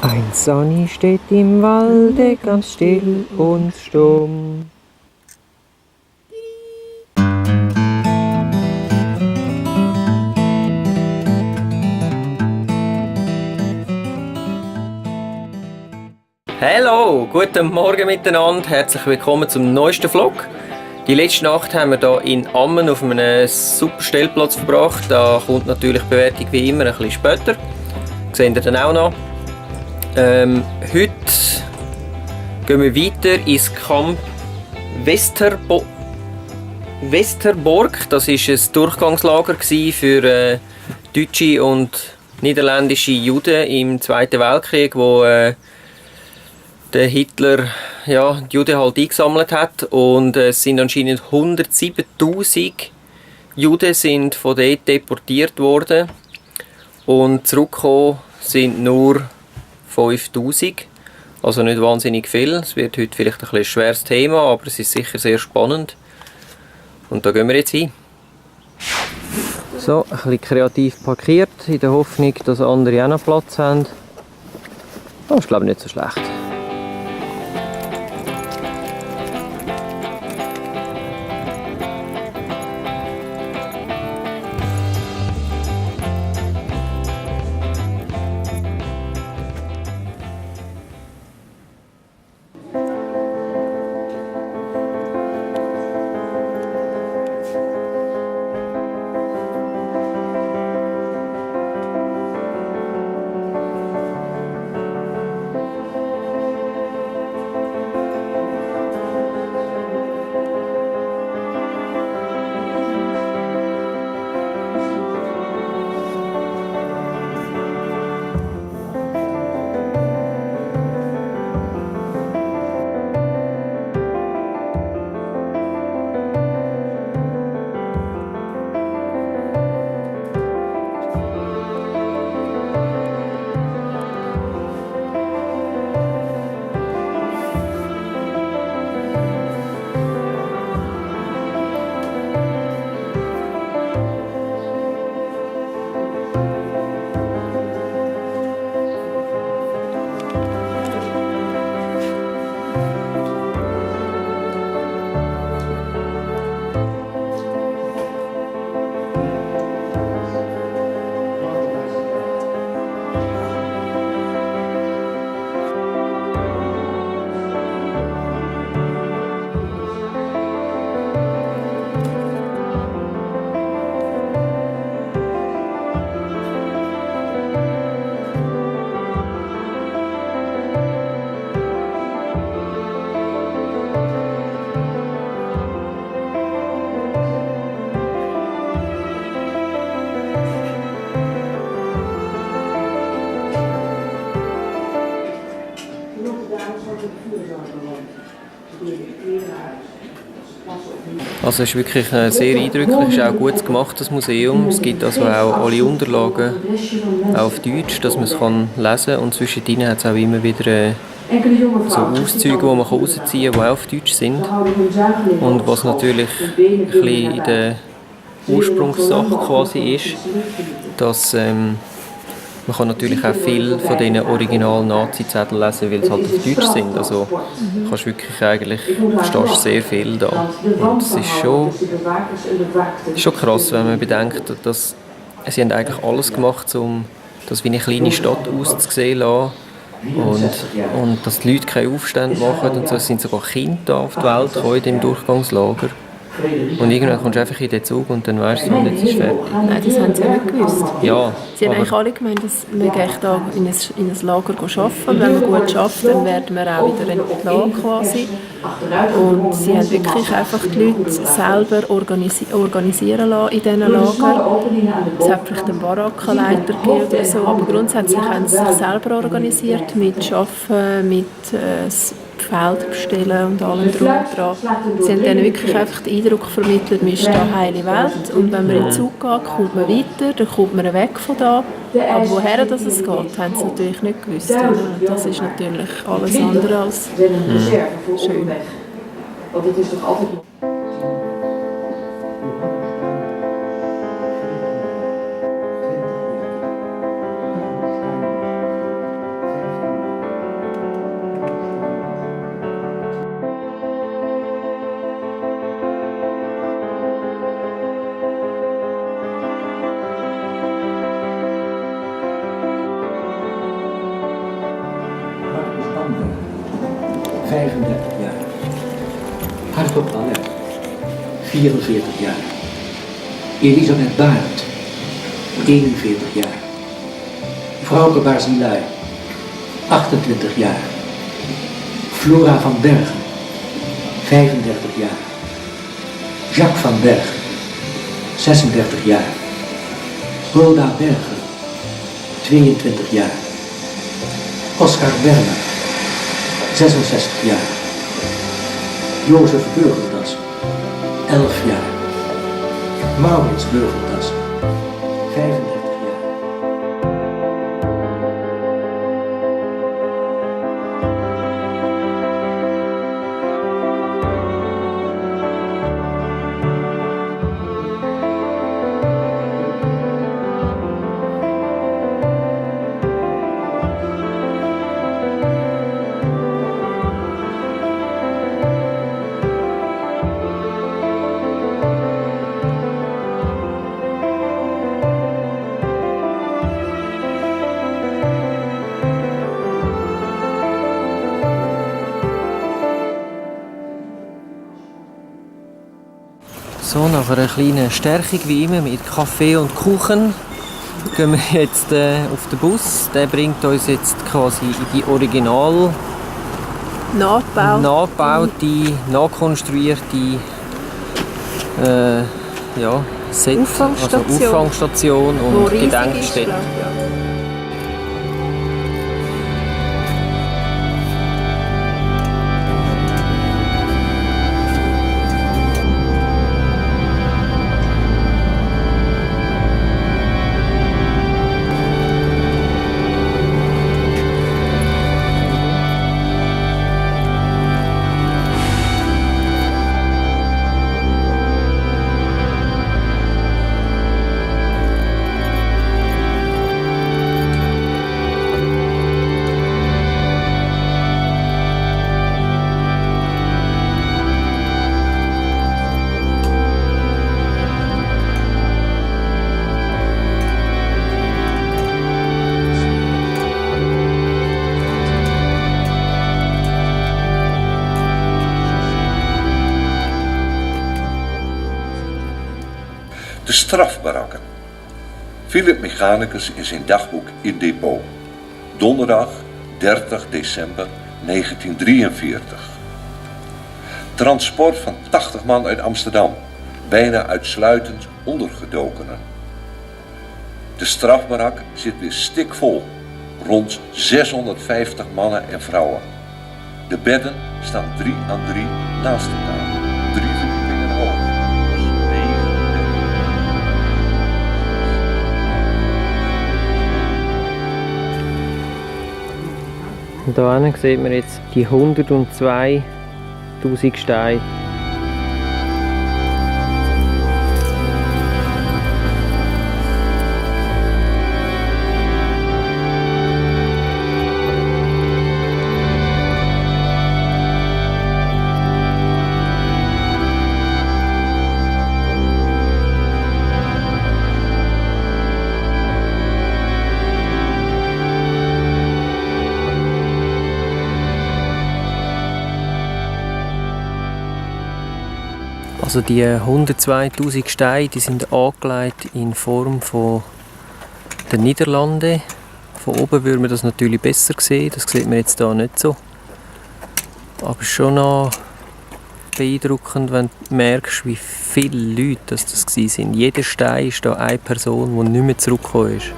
Ein Sonny steht im Walde ganz still und stumm. Hallo, guten Morgen miteinander, herzlich willkommen zum neuesten Vlog. Die letzte Nacht haben wir hier in Ammen auf einem super Stellplatz verbracht. Da kommt natürlich die Bewertung wie immer ein bisschen später. Das seht ihr dann auch noch. Heute gehen wir weiter ins Camp Westerbork. Das war ein Durchgangslager für deutsche und niederländische Juden im Zweiten Weltkrieg, wo der Hitler die Juden halt eingesammelt hat. Und es sind anscheinend 107'000 Juden sind von dort deportiert worden. Und zurückgekommen sind nur 5'000. Also nicht wahnsinnig viel. Es wird heute vielleicht ein schweres Thema, aber es ist sicher sehr spannend. Und da gehen wir jetzt hin. So, ein bisschen kreativ parkiert, in der Hoffnung, dass andere auch noch Platz haben. Das ist, glaube ich, nicht so schlecht. Also es ist wirklich sehr eindrücklich, es ist auch gut gemacht, das Museum. Es gibt also auch alle Unterlagen auch auf Deutsch, dass man es lesen kann. Und zwischendrin hat es auch immer wieder so Auszüge, die man rausziehen kann, die auch auf Deutsch sind. Und was natürlich ein bisschen in der Ursprungssache quasi ist, dass man kann natürlich auch viel von diesen Original-Nazi-Zetteln lesen, weil sie halt auf Deutsch sind. Also kannst wirklich verstehst sehr viel da. Und es ist schon krass, wenn man bedenkt, dass sie haben eigentlich alles gemacht, um das wie eine kleine Stadt auszusehen lassen. Und dass die Leute keine Aufstände machen. Und so. Es sind sogar Kinder da auf die Welt gekommen in diesem Durchgangslager. Und irgendwann kommst du einfach in den Zug und dann weißt du, jetzt ist fertig. Nein, das haben sie ja nicht gewusst. Ja, sie haben eigentlich alle gemeint, dass wir gehen da in ein Lager arbeiten. Und wenn wir gut arbeiten, dann werden wir auch wieder entlassen quasi. Und sie haben wirklich einfach die Leute selber organisieren lassen in diesen Lagern. Es hat vielleicht einen Barackenleiter gegeben oder so, aber grundsätzlich haben sie sich selber organisiert mit Arbeiten, mit Feld bestellen und allem drum und dran. Sie haben dann wirklich einfach den Eindruck vermittelt, man ist da heile Welt und wenn man in den Zug geht, kommt man weiter, dann kommt man weg von da. Aber woher das es geht, haben sie natürlich nicht gewusst. Und das ist natürlich alles andere als schön. 35 jaar. Hartog Ballet, 44 jaar. Elisabeth Barend, 41 jaar. Frauke Barzilai, 28 jaar. Flora van Bergen, 35 jaar. Jacques van Bergen, 36 jaar. Hulda Bergen, 22 jaar. Oscar Werner, 66 jaar. Jozef Burgeldas, 11 jaar. Maurits Burgeldas, 35 jaar. So, nach einer kleinen Stärkung wie immer mit Kaffee und Kuchen gehen wir jetzt auf den Bus. Der bringt uns jetzt quasi in die original nachgebaute, nachkonstruierte Set, Auffangstation und Gedenkstätte. De strafbarakken. Philip Mechanicus in zijn dagboek in depot. Donderdag 30 december 1943. Transport van 80 man uit Amsterdam. Bijna uitsluitend ondergedokenen. De strafbarak zit weer stikvol. Rond 650 mannen en vrouwen. De bedden staan 3 aan 3 naast elkaar. 3 verdiepingen hoog. Dus 9 bedden. Hier sieht man jetzt die 102.000 Steine. Also die 102.000 Steine, die sind angelegt in Form von der Niederlande. Von oben würde man das natürlich besser sehen, das sieht man jetzt hier nicht so. Aber schon noch beeindruckend, wenn du merkst, wie viele Leute das waren. Jeder Stein ist da eine Person, die nicht mehr zurückgekommen ist.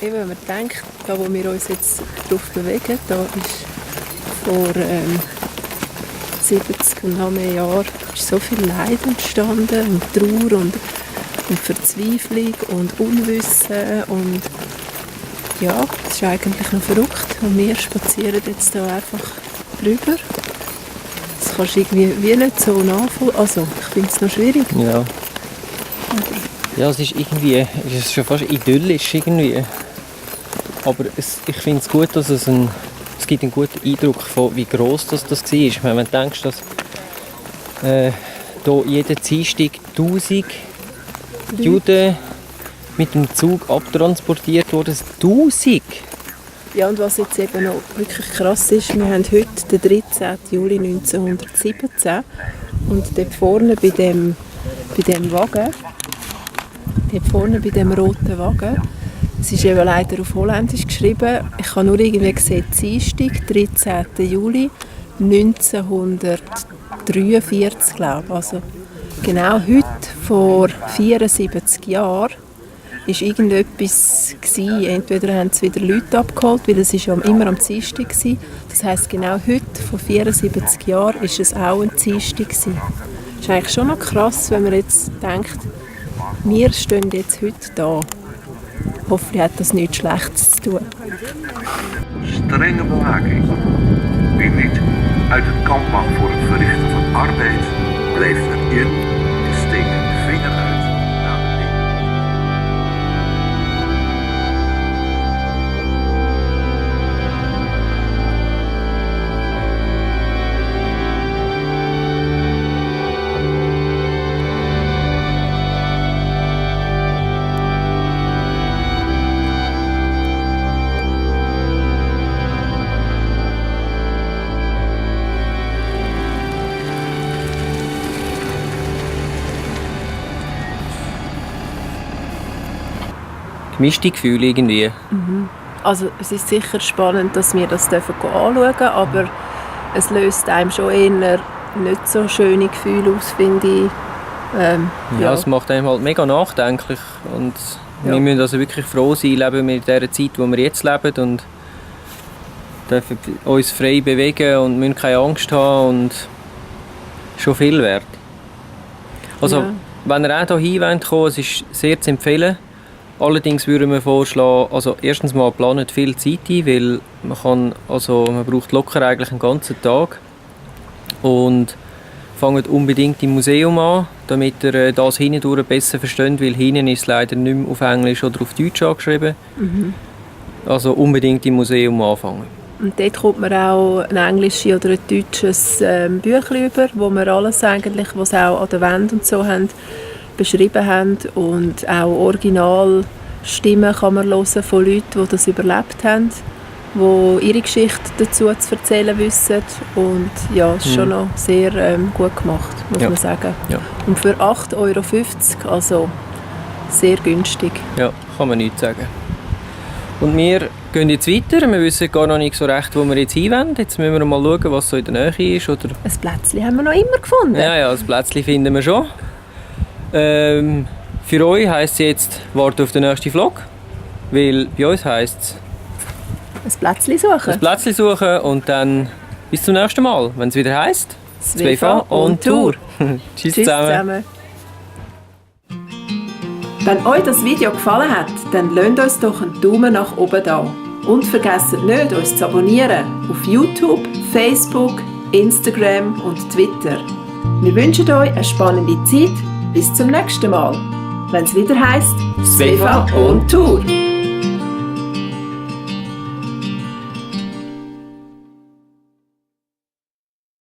Wenn man denkt, da wo wir uns jetzt drauf bewegen, da ist vor 70 und noch mehr Jahren ist so viel Leid entstanden und Trauer und Verzweiflung und Unwissen und ja, es ist eigentlich noch verrückt und wir spazieren jetzt da einfach drüber. das kannst du irgendwie wie nicht so nachvollziehen. Also, ich finde es noch schwierig. Ja. Ja, es ist irgendwie, es ist schon fast idyllisch irgendwie. Aber ich finde es gut, dass es gibt einen guten Eindruck von, wie gross das war. Wenn du denkst, dass hier jeden Dienstag 1000 Juden mit dem Zug abtransportiert wurden. 1000! Ja, und was jetzt eben noch wirklich krass ist, wir haben heute den 13. Juli 1917 und dort vorne bei dem Wagen, dort vorne bei dem roten Wagen, es ist eben leider auf Holländisch geschrieben, ich habe nur irgendwie gesehen, Dienstag, 13. Juli 1943, glaube ich. Also genau heute, vor 74 Jahren, war irgendetwas gewesen. Entweder haben sie wieder Leute abgeholt, weil es ja immer am Dienstag war. Das heisst, genau heute, vor 74 Jahren, war es auch ein Dienstag gewesen. Das ist eigentlich schon noch krass, wenn man jetzt denkt, wir stehen jetzt heute da. Hoffentlich hat das nichts Schlechtes zu tun. Strenge bewaking. Wie niet uit het kamp mag voor het verrichten van arbeid, blijft erin en steekt de vinger uit naar beneden. Gemischte Gefühle irgendwie. Also es ist sicher spannend, dass wir das anschauen dürfen, aber es löst einem schon eher nicht so schöne Gefühle aus, finde ich. Ja, es macht einem halt mega nachdenklich und wir müssen also wirklich froh sein, leben wir in dieser Zeit, wo wir jetzt leben und dürfen uns frei bewegen und müssen keine Angst haben und schon viel wert. Also, wenn ihr auch hier kommen wollt, es ist sehr zu empfehlen. Allerdings würden wir vorschlagen, also erstens mal planet viel Zeit ein, weil man braucht locker eigentlich einen ganzen Tag und fangt unbedingt im Museum an, damit ihr das hindurch besser versteht, weil hinten ist es leider nicht mehr auf Englisch oder auf Deutsch angeschrieben. Also unbedingt im Museum anfangen. Und dort kommt man auch ein englisches oder ein deutsches Büchlein über, wo wir alles eigentlich, was auch an der Wand und so haben, beschrieben haben und auch Originalstimmen kann man hören von Leuten, die das überlebt haben, die ihre Geschichte dazu zu erzählen wissen und ja, es ist schon noch sehr gut gemacht, muss man sagen. Ja. Und für 8,50 €, also sehr günstig. Ja, kann man nichts sagen. Und wir gehen jetzt weiter, wir wissen gar noch nicht so recht, wo wir jetzt hinwollen. Jetzt müssen wir mal schauen, was so in der Nähe ist. Oder... Ein Plätzchen haben wir noch immer gefunden. Ja, ein Plätzchen finden wir schon. Für euch heisst es jetzt, warten auf den nächsten Vlog, weil bei uns heisst es ein Plätzchen suchen. Ein Plätzchen suchen und dann bis zum nächsten Mal, wenn es wieder heisst SWV on Tour. Tschüss zusammen. Wenn euch das Video gefallen hat, dann lasst uns doch einen Daumen nach oben da. Und vergesst nicht, uns zu abonnieren auf YouTube, Facebook, Instagram und Twitter. Wir wünschen euch eine spannende Zeit. Bis zum nächsten Mal, wenn es wieder heisst SWV on Tour.